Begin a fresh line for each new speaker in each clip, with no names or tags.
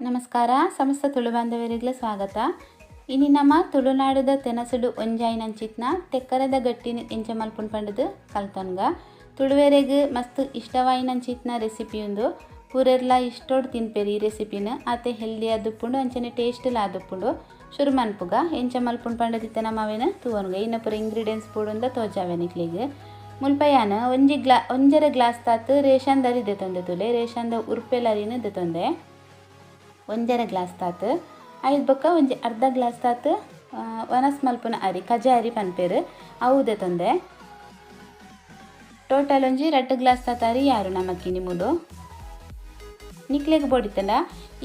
ನಮಸ್ಕಾರ ಸಮಸ್ತ ತುಳು ಬಾಂಧವರಿಗೆಲ್ಲ ಸ್ವಾಗತ. ಇನಿ ನಮ್ಮ ತುಳುನಾಡದ ತೆನಸುಡು ಒಂಜಾಯಿನಂಚಿತ್ನ ತೆಕ್ಕರದ ಗಟ್ಟಿನ ಎಂಚ ಮಲ್ಪುನ್ ಪಂಡದು ಕಲ್ತೊನ್ಗ. ತುಳುವೆರೆಗ್ ಮಸ್ತ್ ಇಷ್ಟವಾಯಿನಂಚಿತ್ನ ರೆಸಿಪಿ ಉಂದು. ಪೂರೆರ್ಲ ಇಷ್ಟೋಡು ತಿನ್ಪೆರ್ ಈ ರೆಸಿಪಿನ. ಆತೆ ಹೆಲ್ದಿ ಆದುಪ್ಪುಂಡು ಅಂಚನೆ ಟೇಸ್ಟ್ಲ ಆದುಪ್ಪುಂಡು. ಶುರು ಮನ್ಪುಗ ಎಂಚ ಮಲ್ಪುನ್ ಪಂಡದಿತ್ತೆ ನಮ್ಮ ಅವೇನ ತೂವೊನ್ಗ. ಇನ್ನ ಪೂರ ಇಂಗ್ರೀಡಿಯೆಂಟ್ಸ್ ಪೂಡುಂದ ತೋಜಾವೆ ನಿಕ್ಲೆಗ್. ಮುಲ್ಪಯಾನ ಒಂಜಿ ಒಂಜರೆ ಗ್ಲಾಸ್ ತಾತ್ ರೇಷನ್ ದರಿ ದೆತೊಂದೆ ತುಲೆ ರೇಷನ್ದ ಉರ್ಪೆಲರಿನ ದೆತೊಂದೆ ಒಂಜರೆ ಗ್ಲಾಸ್ ತಾತ್. ಐದು ಬೊಕ್ಕ ಒಂಜಿ ಅರ್ಧ ಗ್ಲಾಸ್ ತಾತ್ ವನಸ್ ಮಲ್ಪುನ ಅರಿ ಕಜ ಅರಿ ಪನ್ಪೆರ್ ಅವು ದೆತೊಂದೆ. ಟೋಟಲ್ ಒಂಜಿ 2 ಗ್ಲಾಸ್ ತಾತ್ ಅರಿ ಯಾರು ನಮಕ್ಕಿನಿ ಮುಲು ನಿಕ್ಲೆಗ್ ಬೋಡಿತ್ತಂಡ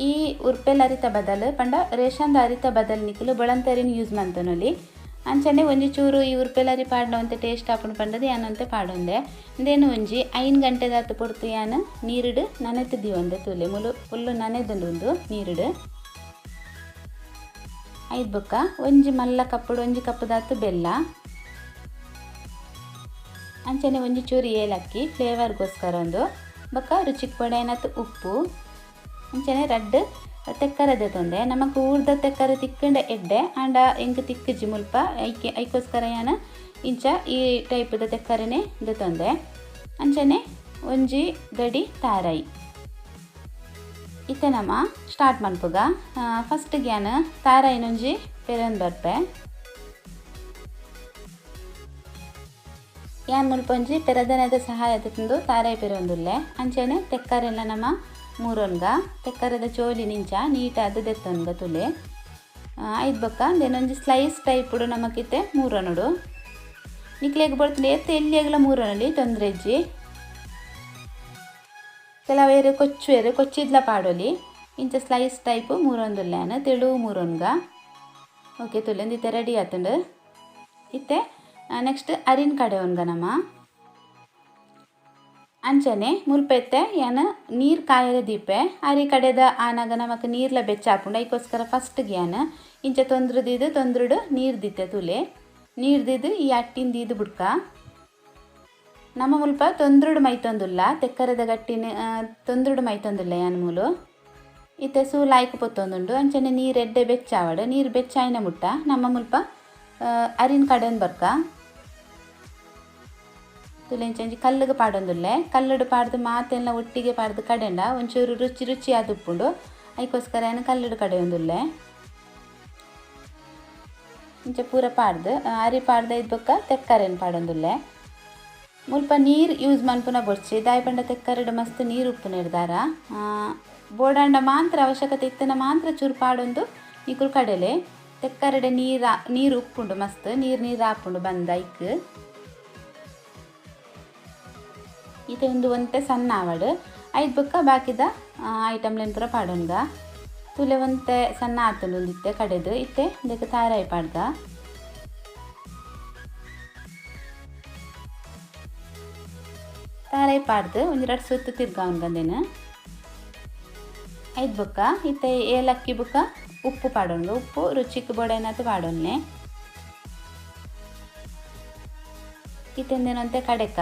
ಈ ಉರ್ಪೆಲ್ ಅರಿತ ಬದಲು ಪಂಡ ರೇಷನ್ದ ಅರಿತ ಬದಲು ನಿಕ್ಲು ಬೊಳಂತರಿನ ಯೂಸ್ ಮಂತೊನೊಲಿ. ಅಂಚನೆ ಒಂಜಿ ಚೂರು ಈ ಉರ್ಪೆಲರಿ ಪಾಡ್ನವಂತೆ ಟೇಸ್ಟ್ ಆಪುಂಡು ಪಂಡದು ಯಾನಂತೆ ಪಾಡೊಂದೆ. ಇಂದೇನು ಒಂಜಿ 5 ಗಂಟೆದಾತ್ ಪೊರ್ತು ಯಾನ್ ನೀರುಡು ನನೆತ್ ದೀವೊಂದೆ ತೂಲೆ ಮುಲು ಫುಲ್ಲು ನನೆದುಂಡು ಉಂದು ನೀರುಡು. ಐದು ಬೊಕ್ಕ ಒಂಜಿ ಮಲ್ಲ ಕಪ್ಪುಡು ಒಂಜಿ ಕಪ್ಪುದಾತ್ ಬೆಲ್ಲ ಅಂಚನೆ ಒಂಜಿ ಚೂರು ಏಲಕ್ಕಿ ಫ್ಲೇವರ್ಗೋಸ್ಕರ ಒಂದು ಬೊಕ್ಕ ರುಚಿಗೆ ಪೊಡೆನತ್ ಉಪ್ಪು ಅಂಚನೆ ರಡ್ಡ್ ತೆಕ್ಕರೆ ದೆತೊಂದೆ. ನಮಕ್ ಊರ್ದ ತೆಕ್ಕರೆ ತಿಕ್ಕಂಡ ಎಡ್ಡೆ ಆಂಡ ಎಂಕ್ ತಿಕ್ಕುಜಿ ಮುಲ್ಪ ಐಕೆ ಐಕೋಸ್ಕರ ಯಾನ ಇಂಚ ಈ ಟೈಪದ ತೆಕ್ಕರೆನೆ ದೆತೊಂದೆ. ಅಂಚನೆ ಒಂಜಿ ಗಡಿ ತಾರಾಯಿ. ಇತ್ತೆ ನಮ್ಮ ಸ್ಟಾರ್ಟ್ ಮನ್ಪುಗ. ಫಸ್ಟ್ ಯಾನ್ ತಾರಾಯಿನೊಂಜಿ ಪೆರೊಂದು ಬರ್ಪೆ. ಯಾನ್ ಮುಲ್ಪ ಒಂಜಿ ಪೆರದನೆದ ಸಹಾಯ ತಂದು ತಾರಾಯಿ ಪೆರೊಂದುಲ್ಲೆ. ಅಂಚನೆ ತೆಕ್ಕರೆಲ್ಲ ನಮ್ಮ ಮೂರೊನ್ಗ ತೆಕ್ಕರದ ಚೋಲಿ ನಿಂಚ ನೀಟಾದ ದೆತ್ತೊನ್ಗ ತುಲೆ. ಐದು ಬೊಕ್ಕ ಅಂದೇನೊಂಜಿ ಸ್ಲೈಸ್ ಟೈಪುಡು ನಮಕಿತ್ತೆ ಮೂರೊನುಡು. ನಿಕ್ಲೆಗ್ ಬರ್ತದೆ ಎತ್ತೆ ಎಲ್ಲಿಯಾಗಲ ಮೂರೊನಲ್ಲಿ ತೊಂದರೆ ಇಜ್ಜಿ. ಕೆಲವೇರು ಕೊಚ್ಚುವೇರು ಕೊಚ್ಚಿದ್ಲ ಪಾಡೊಲಿ. ಇಂಚ ಸ್ಲೈಸ್ ಟೈಪು ಮೂರೊಂದುಲ್ಲೇನ ತೆಳು ಮೂರೊನ್ಗ. ಓಕೆ ತುಲೆ ಇತ್ತೆ ರೆಡಿ ಆತುಂಡು. ಇತ್ತೆ ನೆಕ್ಸ್ಟ್ ಅರಿನ್ ಕಡೆ ಒನ್ಗ ನಮ್ಮ. ಅಂಚನೆ ಮುಲ್ಪೆತ್ತೆ ಯಾನ ನೀರು ಕಾಯರೆ ದೀಪೆ ಅರಿ ಕಡೆದ ಆನಾಗ ನಮಕ್ ನೀರ್ಲ ಬೆಚ್ಚ ಆಪುಂಡು. ಐಕೋಸ್ಕರ ಫಸ್ಟ್ಗೆ ಯಾನ ಇಂಚ ತೊಂದ್ರದಿದ್ದು ತೊಂದ್ರಡು ನೀರು ದಿತ್ತೆ ತುಲೆ. ನೀರು ದಿದ್ದು ಈ ಅಟ್ಟಿನ ದೀದು ಬುಡ್ಕ. ನಮ್ಮ ಮುಲ್ಪ ತೊಂದ್ರಡು ಮೈತೊಂದುಲ್ಲ ತೆಕ್ಕರದ ಗಟ್ಟಿನ ತೊಂದ್ರಡು ಮೈತೊಂದುಲ್ಲ ಯಾನ್ ಮೂಲು. ಇತ್ತೆ ಸೂಲಾಯ್ಕು ಪೊತ್ತೊಂದುಂಡು. ಅಂಚನೆ ನೀರು ಎಡ್ಡೆ ಬೆಚ್ಚಾವಡು. ನೀರು ಬೆಚ್ಚಾಯಿನ ಮುಟ್ಟ ನಮ್ಮ ಮುಲ್ಪ ಅರಿನ ಕಡೆನ್ ಬರ್ಕ ತುಲೆ. ಇಂಚಂಜಿ ಕಲ್ಲುಗೆ ಪಾಡೊಂದುಲ್ಲೆ. ಕಲ್ಲುಡು ಪಾಡ್ದು ಮಾತೆಲ್ಲ ಒಟ್ಟಿಗೆ ಪಾಡ್ದು ಕಡೆಂಡ ಒಂಚೂರು ರುಚಿ ರುಚಿ ಆದುಪ್ಪುಂಡು. ಐಕೋಸ್ಕರ ಏನು ಕಲ್ಲುಡು ಕಡೆಯೊಂದುಲ್ಲೆ. ಇಂಚ ಪೂರ ಪಾಡ್ದು ಅರಿ ಪಾಡ್ದು ಐದು ಬೊಕ್ಕ ತೆಕ್ಕರೇನು ಪಾಡೊಂದುಲ್ಲೆ. ಮುಲ್ಪ ನೀರು ಯೂಸ್ ಮನ್ಪುನ ಬೊಡ್ಚಿ ದಾಯಿ ಪಂಡ ತೆಕ್ಕರೆಡು ಮಸ್ತ್ ನೀರು ಉಪ್ಪು ನೀರ್ದಾರ. ಬೋಡಾಂಡ ಮಾತ್ರ ಅವಶ್ಯಕತೆ ಇತ್ತನ ಮಾತ್ರ ಚೂರು ಪಾಡೊಂದು ನಿಕುಲು ಕಡೆಲೆ. ತೆಕ್ಕರೆಡೆ ನೀರು ಉಪ್ಪುಂಡು ಮಸ್ತ್ ನೀರು ನೀರು ಆಪುಂಡು ಬಂದ ಐಕ್. ಇತ್ತೆ ಒಂದು ಒಂತೆ ಸಣ್ಣ ಆವಡು. ಐದು ಬೊಕ್ಕ ಬಾಕಿದ ಐಟಮ್ಲೇನು ಪೂರ ಪಾಡೊನ್ಗ. ತುಲೆ ಒಂತೆ ಸಣ್ಣ ಆತುಂಡು ಒಂದಿತ್ತೆ ಕಡೆದು. ಇತ್ತೆ ಇದಕ್ಕೆ ತಾರಾಯಿ ಪಾಡ್ಗ. ತಾರಾಯಿ ಪಾಡ್ದು ಒಂಜಿ ರಡ್ಡ್ ಸುತ್ತು ತಿರ್ಗಾವನ್ಗಂದೇನು. ಐದು ಬೊಕ್ಕ ಇತ್ತೆ ಏಲಕ್ಕಿ ಬೊಕ್ಕ ಉಪ್ಪು ಪಾಡೊನ್ಗ. ಉಪ್ಪು ರುಚಿಕ್ ಬೋಡೇನಾತು ಪಾಡೊನ್ನೆ. ಇತ್ತೆಂದೇನಂತೆ ಕಡೆಕ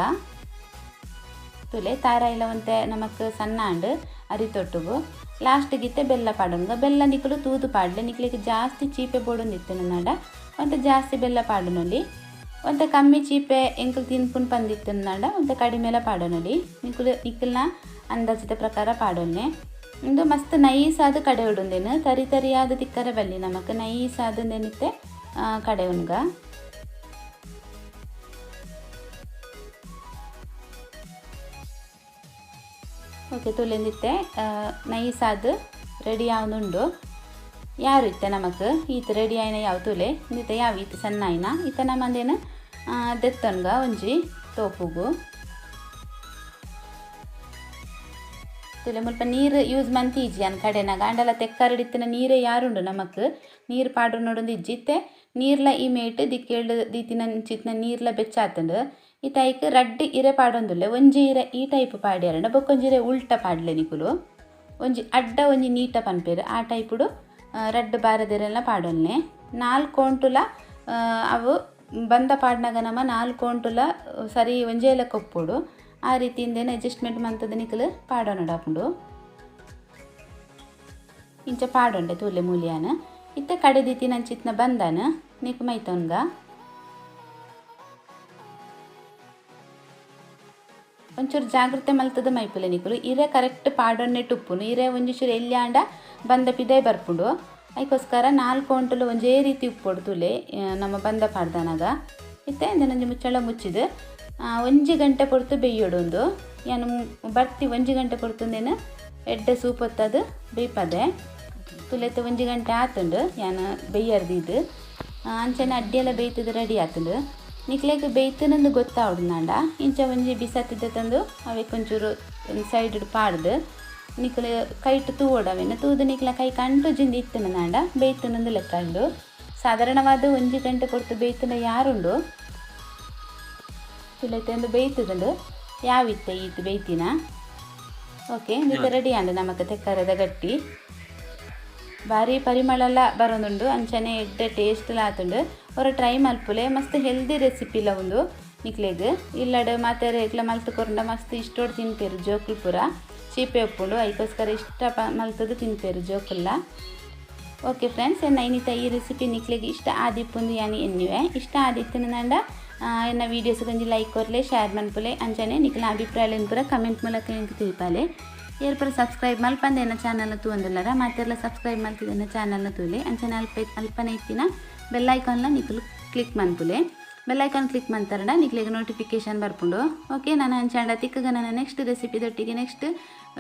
ತುಲೆ ತಾರಾಯಿಲ ಒಂತೆ ನಮಕ್ ಸಣ್ಣ ಅಂಡು ಅರಿ ತೊಟ್ಟುಗು. ಲಾಸ್ಟ್ಗಿತ್ತೆ ಬೆಲ್ಲ ಪಾಡೊನ್ಗ. ಬೆಲ್ಲ ನಿಕುಲು ತೂದು ಪಾಡ್ಲೆ. ನಿಕ್ಲಿಗೆ ಜಾಸ್ತಿ ಚೀಪೆ ಬೋಡೊಂದಿತ್ತೆ ನನ್ನಡ ಒಂತೆ ಜಾಸ್ತಿ ಬೆಲ್ಲ ಪಾಡೊನೊಲಿ. ಒಂತೆ ಕಮ್ಮಿ ಚೀಪೆ ಎಂಕುಲು ತಿನ್ಪುನ್ ಪಂದಿತ್ತು ನನ್ನಡ ಒಂತೆ ಕಡಿಮೆಲ ಪಾಡೊನೊಲಿ. ನಿಕುಲು ನಿಕ್ಕಲ್ನ ಅಂದಾಜಿದ ಪ್ರಕಾರ ಪಾಡೊನ್ನೆ. ಇಂದು ಮಸ್ತ್ ನೈಸಾದ ಕಡೆ ಉಡುಂದೇನು ತರಿ ತರಿಯಾದ ತಿಕ್ಕರೆ ಬಲ್ಲಿ ನಮಕ್ ನೈಸಾದಂದೇನಿತ್ತೆ ಕಡೆ ಉನ್ಗ. ಓಕೆ ತುಲೆಂದಿತ್ತೆ ನೈಸಾದ ರೆಡಿ ಆವೊಂದುಂಡು. ಯಾರು ಇತ್ತೆ ನಮಕ್ ಈತ ರೆಡಿ ಆಯ್ನ ಯಾವ ತುಲೆ ಇಂದಿತ್ತೆ ಯಾವ ಈತ ಸಣ್ಣ ಆಯ್ನ ಈತ ನಮ್ಮಂದೇನು ದೆತ್ತೊನ್ಗ ಒಂಜಿ ತೋಪುಗು. ತುಲೆ ಮುಲ್ಪ ನೀರು ಯೂಸ್ ಮಂತಿ ಇಜ್ಜಿ ಅನ್ ಕಡೆನಾಗ ಅಂಡಲ ತೆಕ್ಕರಡಿತ್ತಿನ ನೀರೇ ಯಾರುಂಡು ನಮಕ್ ನೀರು ಪಾಡು ನೋಡೊಂದು ಇಜ್ಜಿ. ಇತ್ತೆ ನೀರ್ಲ ಈ ಮೇಟ್ ದಿಕ್ಕೇಳು ದೀತಿನ ಚಿತ್ನ ನೀರ್ಲ ಬೆಚ್ಚಾತುಂಡು. ಈ ತೈಕ್ ರಡ್ಡ್ ಇರೆ ಪಾಡೊಂದುಲ್ಲೆ. ಒಂಜಿ ಇರೆ ಈ ಟೈಪ್ ಪಾಡ್ಯಾರಂಡ ಬೊಕ್ಕೊಂಜಿ ಇರೆ ಉಲ್ಟ ಪಾಡ್ಲೆ ನಿಕುಲು. ಒಂಜಿ ಅಡ್ಡ ಒಂಜಿ ನೀಟ ಪನ್ಪೆರ್ ಆ ಟೈಪುಡು ರಡ್ಡ್ ಬಾರದಿರೆಲ್ಲ ಪಾಡೊನ್ನೆ. 4 ಕೋಂಟುಲ ಅವು ಬಂದ ಪಾಡ್ನಾಗ ನಮ್ಮ 4 ಕೋಂಟುಲ ಸರಿ ಒಂಜೇ ಲೆಕ್ಕ ಉಪ್ಪುಡು. ಆ ರೀತಿಯಿಂದೇನೆ ಅಡ್ಜಸ್ಟ್ಮೆಂಟ್ ಮಂತದ ನಿಕುಲು ಪಾಡೊನೊಡಾಪುಂಡು. ಇಂಚ ಪಾಡೊಂಡೆ ತೂಲೆ ಮೂಲಿಯಾನ ಇತ್ತೆ ಕಡೆದಿತ್ತಿನಂಚಿತ್ನ ಬಂದನ ನೀಕು ಮೈತೊನ್ಗ. ಒಂಚೂರು ಜಾಗ್ರತೆ ಮಲ್ತದ ಮೈಪುಲೆ ನಿಕುಲು ಇರೆ ಕರೆಕ್ಟ್ ಪಾಡೊನ್ನೆ ಟುಪ್ಪುನು ಇರೆ ಒಂಜಿ ಚೂರು ಎಲ್ಲಿ ಆಂಡ ಬಂದ ಪಿದೆ ಬರ್ಪುಂಡು. ಅದಕ್ಕೋಸ್ಕರ 4 ಒಂಟಲು ಒಂಜೇ ರೀತಿ ಉಪ್ಪೊಡು ತೂಲೆ ನಮ್ಮ ಬಂದ ಪಾಡ್ದನಾಗ. ಇತ್ತೆ ಒಂಜಿ ಮುಚ್ಚಳ ಮುಚ್ಚಿದು 1 ಗಂಟೆ ಪೊರ್ತು ಬೇಯೋಡು. ಯಾನು ಬರ್ತಿ 1 ಗಂಟೆ ಪೊರ್ತುಂದೇನು ಎಡ್ಡೆ ಸೂಪ್ ಹೊತ್ತದು ಬೇಯ್ಪದೆ ತುಲೆತ್ತೆ 1 ಗಂಟೆ ಆತುಂಡು ಯಾನು ಬೇಯರ್ದಿದ್ದು. ಅಂಚನೆ ಅಡ್ಡಿಯೆಲ್ಲ ಬೇಯ್ತದ ರೆಡಿ ಆತುಂಡು. ನಿಕ್ಲೆಗ್ ಬೇಯ್ತನಂದು ಗೊತ್ತಾವಡ್ನಾಂಡ ಇಂಚ ಒಂಜಿ ಬಿಸತ್ತಿದ್ದ ತಂದು ಅವೆಕ್ ಒಂಚೂರು ಒಂದು ಸೈಡ್ ಪಾಡ್ದು ನಿಕ್ಲೆ ಕೈಟ್ ತೂವೊಡು ಅವೆನ ತೂದು ನಿಕ್ಲ ಕೈ ಕಂಟು ಜಿಂದ ಇತ್ತನಂದಾಂಡ ಬೇಯ್ತನಂದು ಲೆಕ್ಕ ಉಂಡು. ಸಾಧಾರಣವಾದ 1 ಗಂಟೆ ಕೊಡ್ತು ಬೇಯ್ತನ ಯಾರುಂಡು ತುಲೆತ್ತೆ ಒಂದು ಬೇಯ್ತದಂಡು ಯಾವಿತ್ತೆ ಈತು ಬೇಯ್ತಿನ. ಓಕೆ ಇದು ರೆಡಿ ಆಂಡ ನಮಕ್ ತೆಕ್ಕರದ ಗಟ್ಟಿ ಭಾರಿ ಪರಿಮಳಲ ಬರೋದುಂಡು. ಅಂಚನೆ ಎಡ್ಡೆ ಟೇಸ್ಟ್ಲ ಆತುಂಡು. ಹೊರ ಟ್ರೈ ಮಲ್ಪುಲೆ ಮಸ್ತ್ ಹೆಲ್ದಿ ರೆಸಿಪಿಲ ಒಂದು ನಿಕ್ಲೆಗ್ ಇಲ್ಲಡೆ ಮಾತೆರೆ ಎಕ್ಲ ಮಲ್ತು ಕೊರಂಡ ಮಸ್ತ್ ಇಷ್ಟೋಡು ತಿನ್ಪೇರು ಜೋಕುಲ್ ಪೂರ ಚೀಪೆ ಉಪ್ಪುಂಡು ಐಕೋಸ್ಕರ ಇಷ್ಟ ಮಲ್ತದು ತಿನ್ಪೇರು ಜೋಕುಲ್ಲ. ಓಕೆ ಫ್ರೆಂಡ್ಸ್ ಎನ್ನ ಇನ್ನಿತ ಈ ರೆಸಿಪಿ ನಿಕ್ಲೆಗ್ ಇಷ್ಟ ಆದಿಪ್ಪುಂದು ಯಾನಿ ಎನ್ನುವೆ. ಇಷ್ಟ ಆದಿತ್ತನಂಡ ಎನ್ನ ವೀಡಿಯೋಸ್ ಒಂಜಿ ಲೈಕ್ ಕೊರ್ಲೆ ಶೇರ್ ಮನ್ಪುಲೆ ಅಂಚನೆ ನಿಕ್ಲ ಅಭಿಪ್ರಾಯ ಪೂರ ಕಮೆಂಟ್ ಮೂಲಕ ಎಂಕ್ ತಿಳಿಪಾಲೆ. ಏರ್ಪರ ಸಬ್ಸ್ಕ್ರೈಬ್ ಮಲ್ಪಂದ ಎನ್ನ ಚಾನಲ್ನ ತೂಂದುಲ್ಲರ ಮಾತೆರ್ಲ ಸಬ್ಸ್ಕ್ರೈಬ್ ಮಲ್ತಿದ್ದೆನ್ನ ಚಾನಲ್ನ ತೂಲೆ. ಅಂಚನೆ ಅಲ್ಪನೆ ಇತ್ತಿನ ಬೆಲ್ ಐಕಾನ್ಲ ನಿಕುಲು ಕ್ಲಿಕ್ ಮನ್ಪುಲೆ. Bell icon click ಮಂತಾರಡ ನಿಕ್ಲೆಗ್ notification ಬರ್ಪುಂಡು. ಓಕೆ ನಾನು ಅಂಚಾಂಡ ತಿಕ್ಕಗ ನನ್ನ ನೆಕ್ಸ್ಟ್ ರೆಸಿಪಿ ದೊಟ್ಟಿಗೆ ನೆಕ್ಸ್ಟ್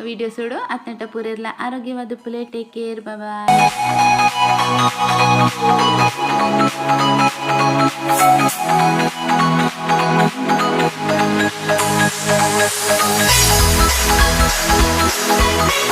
ವೀಡಿಯೋಸ್ ಉಡು. ಅತ್ನೆಟ ಪೂರೆರ್ಲ ಆರೋಗ್ಯವಾದ ಪುಲೆ. Take care, bye.